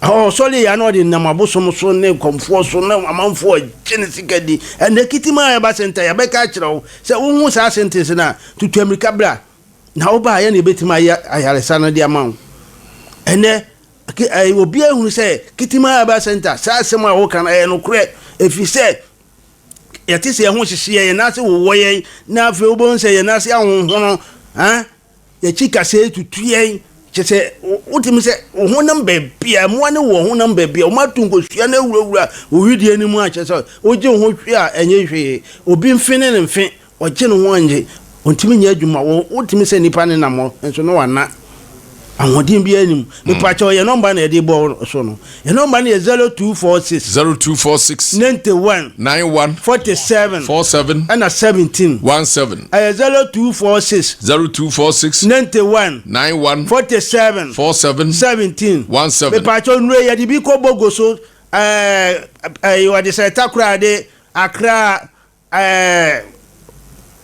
Speaker 5: Ɔsɔre yɛ na ɔde nam abosom so ne nkɔmfoɔ so na amanfoɔ gye ne sika di. Ɛnɛ kitima a ɛba senta yɛbɛka akyerɛ wo sɛ wohu saa sentence no a, tutu amirika bra. Na woba a, yɛn na yɛbɛtumi ayɛ ayaresa no de ama wo. Ɛnnɛ, obiara hunu sɛ Kitima Herbal Center, saa asɛm a woka no, ɛyɛ nokorɛ, ɛfiri sɛ yɛte sɛ yɛn ho hyehye yɛn, yɛn nan ase wowɔ yɛn, na afei wobɛhu sɛ yɛn nan ase ahonhono, yɛkyi kasɛɛ tutu yɛn, kyɛ sɛ wotumi sɛ wo honam baabi a mmoa ne wɔ honam baabi a wɔato nkosua no awurawura wo wedeɛ no mu a kyɛ sɛ wogye wo ho hwe a ɛnyɛ hwee. Obi mfe ne ne mfe, Ɔgye ne ho annye, ɔntumi nyɛ adwuma, wo wotumi sɛ nipa ne nam hɔ nso na wana ahoɔden biara nni mu. Mepakyɛw yɛ nɔmba na yɛde bɔ so no. Yɛ nɔmba no yɛ 0246.
Speaker 3: 0246.
Speaker 5: 91.
Speaker 3: 91.
Speaker 5: 47.
Speaker 3: 47.
Speaker 5: Ɛna 17.
Speaker 3: 17.
Speaker 5: Ɛyɛ 0246.
Speaker 3: 0246.
Speaker 5: 91.
Speaker 3: 91.
Speaker 5: 47.
Speaker 3: 47.
Speaker 5: 17.
Speaker 3: 17.
Speaker 5: Mepakyɛw nnuro yɛde bi kɔ Bogo so ɛɛ ɛɛ wɔde sɛ Takoradi, Accra. Ɛɛ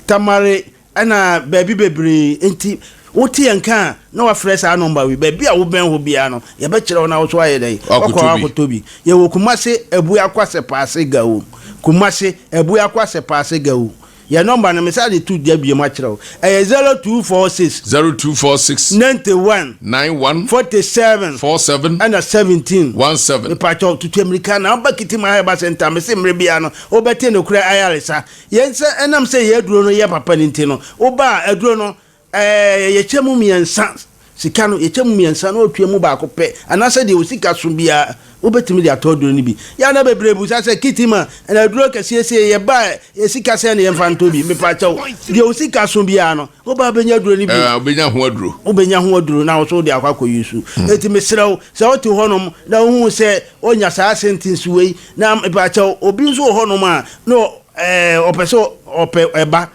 Speaker 5: Tamale ɛna baabi bebree nti wote yɛn nka a na wafrɛ saa nɔmba wei baabi a wobɛn hɔ biara no yɛbɛkyerɛ wo na wo so ayɛ dɛn wakɔ akɔtɔ bi yɛwɔ Kumase Abuakwa Sɛpaase Gawo Kumase Abuakwa Sɛpaase Gawo yɛn nɔmba no mesa de to dwa biom akyerɛ wo ɛyɛ 0246
Speaker 3: 0246
Speaker 5: 91
Speaker 3: 91
Speaker 5: 47
Speaker 3: 47
Speaker 5: ɛna 17
Speaker 3: 17
Speaker 5: mepakyɛw tutu amirika na woba Kitima Herbal Center mese mmerɛ biara no Wobɛte nokorɛ ayaresa. Yɛn sɛ ɛnam sɛ yɛn aduro no yɛ papa no nti no, woba a, aduro no, ɛɛ, yɛkyɛ mu mmiɛnsa. Sika no, yɛkyɛ mu mmiɛnsa na wotua mu baako pɛ, anaasɛ deɛ wo sika so biara, wobɛtumi de atɔ aduro no bi. Yɛ a na bebree bisa sɛ, Kitima, na aduro kɛseɛ sei, yɛba a, yɛn sika sɛn na yɛmfa ntɔ bi? Mepakyɛw, deɛ wo sika so biara no, woba a wobɛnya aduro no bi.
Speaker 3: Ɛɛ, wobɛnya ho aduro.
Speaker 5: Wobɛnya ho aduro na wo nso wode akɔ akɔ use. Enti mesrɛ wo, sɛ wote hɔnom na wohu sɛ woanya saa sentence wei, Na mepakyɛw, obi nso wɔ hɔnom a na ɛɛ ɔpɛ sɛ ɔpɛ ɛba,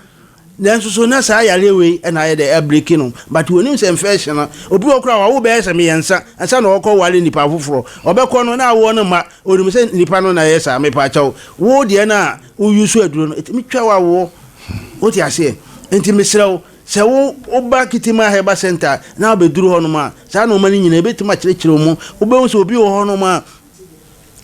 Speaker 5: nanso so na saa yareɛ wei na ayɛ dɛ abiriki no, but onim sɛ infection no, obi wɔ koraa wawo bɛyɛ sɛ mmiɛnsa ansa na ɔkɔ ware nipa foforɔ, ɔbɛkɔ no na awoɔ no mma, onim sɛ nipa no na ɛyɛ saa, mepakyɛw, wo deɛ no a wo use aduro no, ɛtumi twa wo awoɔ, wote aseɛ, nti mesrɛ wo, sɛ wo woba Kitima Herbal Center na wobɛduru hɔnom a, saa nnoɔma no nyinaa ɛbɛtumi akyerɛkyerɛ wo mu, wobɛhu sɛ obi wɔ hɔnom a,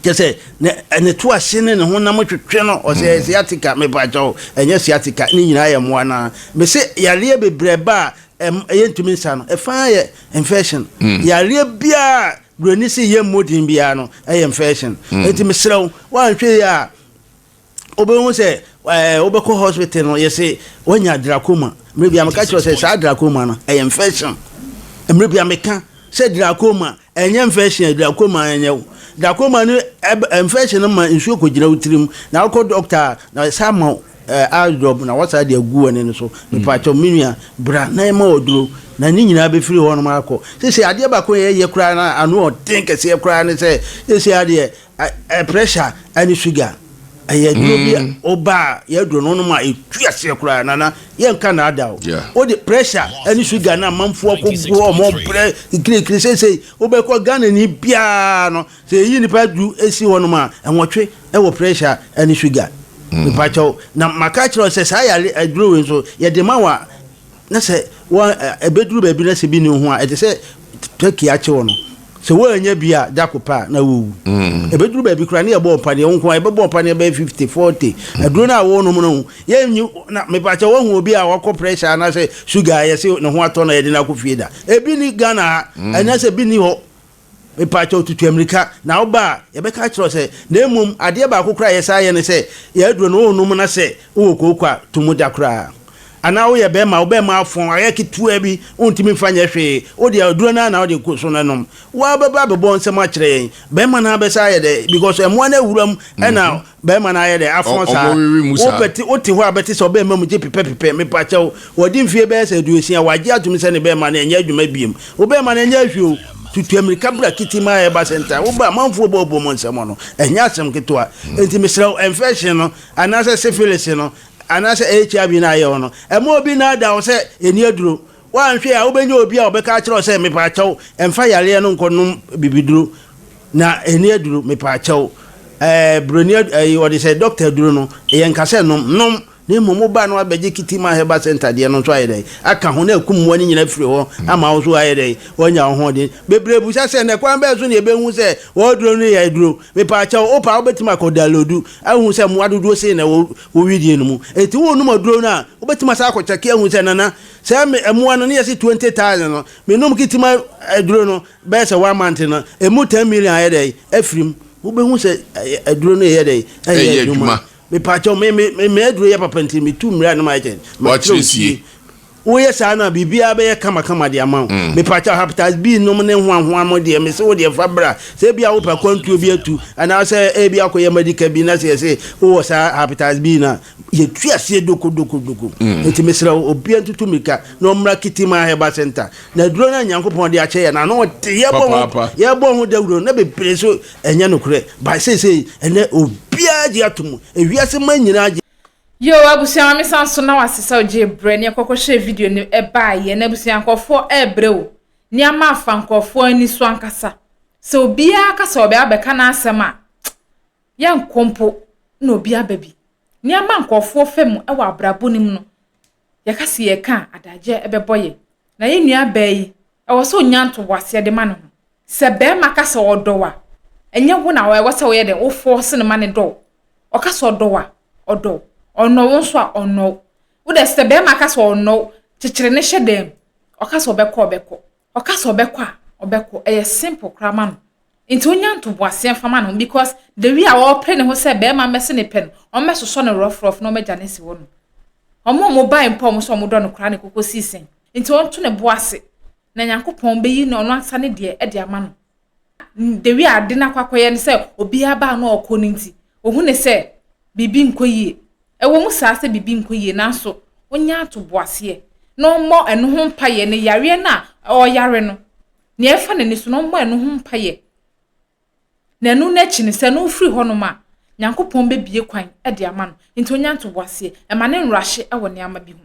Speaker 5: kyɛ sɛ ne ne to ase ne ne honam twetwe no ɔsɛ ɛyɛ sciatica mepakyɛw ɛnyɛ sciatica ne nyinaa yɛ mmoa no ara mese yareɛ bebree ba a ɛyɛ ntumi nsa no ɛfa yɛ infection hmm. yareɛ biara buroni se yɛ mmɔden biara no ɛyɛ infection hmm. enti mesrɛ wo woanhwɛ yi a wobɛhu sɛ ɛɛ wobɛkɔ hospital no yɛse wanya glaucoma mmerɛ bia meka kyerɛ sɛ saa glaucoma no ɛyɛ infection mmerɛ bia meka sɛ glaucoma ɛnyɛ infection a glaucoma ɛnyɛ wo glaucoma no infection no ma nsuo kɔgyina wo tirim na wokɔ doctor a na ɛsa ma ɛɛ eye drop na wɔsa de agu w'ani no so mepaakyɛw me nua bra na ɛma ɔduro na ne nyinaa bɛfiri hɔ nom akɔ sese adeɛ baako a yɛyɛ koraa na ano ɔden kɛseɛ koraa ne sɛ sese adeɛ Ɛ pressure ɛne sugar ɛyɛ aduro bi a woba a yɛ aduro no nom a ɛtu aseɛ koraa nana yɛnka naada o wode pressure ɛne sugar no amanfoɔ kɔgu ɔmɔ brɛ kirikiri seisei wobɛkɔ Ghana ni biara no sɛ yɛyi nipa du ɛsi hɔ nom a ɛnwɔtwe ɛwɔ pressure ɛne sugar mepakyɛw na maka kyerɛ sɛ saa yare aduro wei nso yɛde ma wa na sɛ wɔn ɛbɛduru baabi na sɛ bi ne ho a ɛte sɛ turkey akye wɔ no sɛ wɔanya bi a da ko pɛ a na wɔwu mm. ɛbɛduru baabi koraa ne yɛbɔ mpaneɛ wo nko a yɛbɛbɔ mpaneɛ bɛyɛ 50 40 mm. aduro no a wɔnom no yɛnyi na mepakyɛ wɔhu obi a wakɔ pressure anaasɛ sugar a yɛse ne ho atɔ no yɛde no akɔ fie da ebi ni Ghana ha mm. ɛnyɛ sɛ bi ni hɔ. Mepaakyɛw tutu amirika na woba a yɛbɛka akyerɛ wo sɛ na mmom adeɛ baako koraa a yɛsan yɛ ne sɛ yɛn aduro no wonom na sɛ wowɔ kooko a to mu da koraa. Anaa woyɛ bɛrima wo bɛrima afɔn ayɛ ketewa bi wontumi mfa nyɛ hwee wo deɛ aduro no ara na wode kɔ so no nom. Wo ara bɛba abɛbɔ nsɛm akyerɛ yɛn. Bɛrima no ara bɛsan ayɛ dɛ because mmoa no awura mu ɛna Bɛrima no ayɛ dɛ afɔn saa. Wobɛte, wote hɔ a bɛte sɛ ɔbɛrima mu gye pepɛpepɛ. Mepakyɛw, wadi mfeɛ bɛyɛ sɛ aduosia, wagye atom sɛ ne bɛrima no ɛnyɛ adwuma biom. Wo bɛrima no ɛnyɛ hwee o. Tutu amirika bra Kitima Herbal Centre. Woba a, amanfoɔ bɔ bom nsɛm no, ɛnyɛ asɛm ketewa. Enti mesrɛ wo, infection no, anaasɛ syphilis no, anaasɛ HIV no a ayɛ wo no, mma obi nnaadaa wo sɛ ɛnni aduro. Woanhwɛ a, wobɛnya obi a ɔbɛka akyerɛ wo sɛ, Mepaakyɛw, mfa yareɛ no nkɔnom bibiduro, na ɛnni aduro. Mepaakyɛw, ɛɛ, buroni ad, ɛyi, wɔde sɛ dɔkta aduro no, yɛnka sɛ nom, nom, na mmom woba na woabɛgye Kitima Herbal Center deɛ no nso ayɛ dɛn? Aka ho na akum mmoa no nyinaa afiri hɔ ama wo nso ayɛ dɛn? Woanya wo hoɔden. Bebree bisa sɛ, Na kwan bɛn so na yɛbɛhu sɛ wɔn aduro no yɛ aduro? Mepaakyɛw, wopɛ a wobɛtumi akɔ download ahu sɛ mmoa dodoɔ sei na ɛwɔ wo wedeɛ no mu. Enti worenom aduro no a, wobɛtumi asan akɔkyɛke ahu sɛ, Nana, Sɛ me mmoa no ne yɛse 20,000 no, me nom kitima aduro no bɛyɛ sɛ one month no, emu 10 million ayɛ dɛn afiri mu. Wobɛhu sɛ aduro no yɛ dɛn ɛyɛ adwuma. Mepaakyɛw me me me aduro yɛ papa nti metu mmira no ma ayɛ kyɛn. Makyerɛ sie. Woyɛ saa no a biribiara bɛyɛ kamakama de ama wo. Mm. Mepaakyɛw hepatitis B nom ne hoahoa mo deɛ mese wo deɛ fa bra. Sɛ ebi a wopɛ akwantuo bi atu anaasɛ ebi akɔyɛ medical bi na sɛ yɛse wowɔ saa hepatitis B no a Yɛtu aseɛ dokodokodoko. Enti mesrɛ wo, obiara ntutu mmirika na ɔmmra Kitima Herbal Centre. Na aduro no a Nyankopɔn de akyɛ yɛn no, ano ɔde. Yɛbɔ ho,
Speaker 3: Papaapa.
Speaker 5: yɛbɔ ho dawuro no, na bebree nso ɛnyɛ nokorɛ. But seesei, ɛnnɛ, obiara gye ato mu. Ewiase man nyinaa gye.
Speaker 1: Yoo abusua ma me san so na wase sɛ ogyee brɛ ne yɛkɔ kɔ hwɛɛ video no ɛbaa yɛ na abusua nkorɔfoɔ ɛɛbrɛ o nneɛma afa nkorɔfoɔ ani so ankasa sɛ obiara ka sɛ ɔbɛ abɛka n'asɛm a yɛnkɔ mpo na obi aba bi. Nneɛma a nkurɔfoɔ fa mu wɔ abrabɔ no mu no, yɛka sɛ yɛreka a, adagyeɛ bɛbɔ yɛn. Na yɛn nuabaa yi, ɛwɔ sɛ ɔnya ntoboaseɛ de ma ne ho. Sɛ barima ka sɛ ɔdɔ wo a, ɛnyɛ wo na ɛwɔ sɛ woyɛ dɛn, wofɔɔse no ma no dɔ wo. Ɔka sɛ ɔdɔ wo a, ɔdɔ wo. Ɔnnɔ wo nso a, ɔnnɔ wo. Wo deɛ sɛ barima ka sɛ ɔnnɔ wo, kyekyere no hyɛ dan mu. Ɔka sɛ ɔbɛkɔ a, ɔbɛkɔ. Ɔka sɛ ɔbɛkɔ a, ɔbɛkɔ. Ɛyɛ simple koraa ma no. Nti onya ntoboaseɛ mfa ma ne ho because the way a ɔrepere ne ho sɛ bɛrima mmɛse ne pɛ no, ɔmmɛsosɔ no rough rough na ɔmmɛgya no asi hɔ no. Wɔn a wɔbae mpo a wɔn sɛ wɔdɔ no koraa na ɛkɔkɔ sii sɛn. Nti ɔnto ne bo ase na Nyankopɔn bɛyi no ɔno ankasa ne deɛ de ama no. The way a ade no akɔ akɔyɛ no sɛ obiara ba a na ɔkɔ no nti, ɔhu ne sɛ biribi nkɔ yie. Ɛwɔ mu saa sɛ biribi nkɔ yie, nanso ɔnya ntoboaseɛ na ɔmmɔ ɛno ho mpaeɛ, ne yareɛ no a ɔreyare no, nea ɛfa n'ani so no, ɔmmɔ ɛno ho mpaeɛ. Na ɛno no akyi no, sɛ ɛno firi hɔnom a, Nyankopɔn bɛbue kwan de ama no. Nti ɔnya ntoboaseɛ. Ɛma no nrahye wɔ nneɛma bi ho.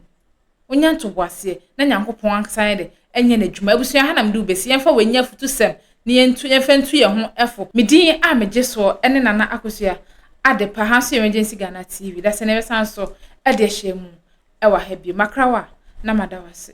Speaker 1: Ɔnya ntoboaseɛ na Nyankopɔn ankasa ayɛ dɛ nyɛ n'adwuma. Abusua, ha na mede wo bɛsi. Yɛmfa wei nyɛ afutusɛm na yɛntu, yɛmfa ntu yɛn ho fo. Me din a megye soɔ ne Nana Akosua Adepa. Ha nso yɛ Emergency Ghana TV. Dasani yɛbɛsan so de ahyia mu wɔ ha bio. Makra wo a, na mada wo ase.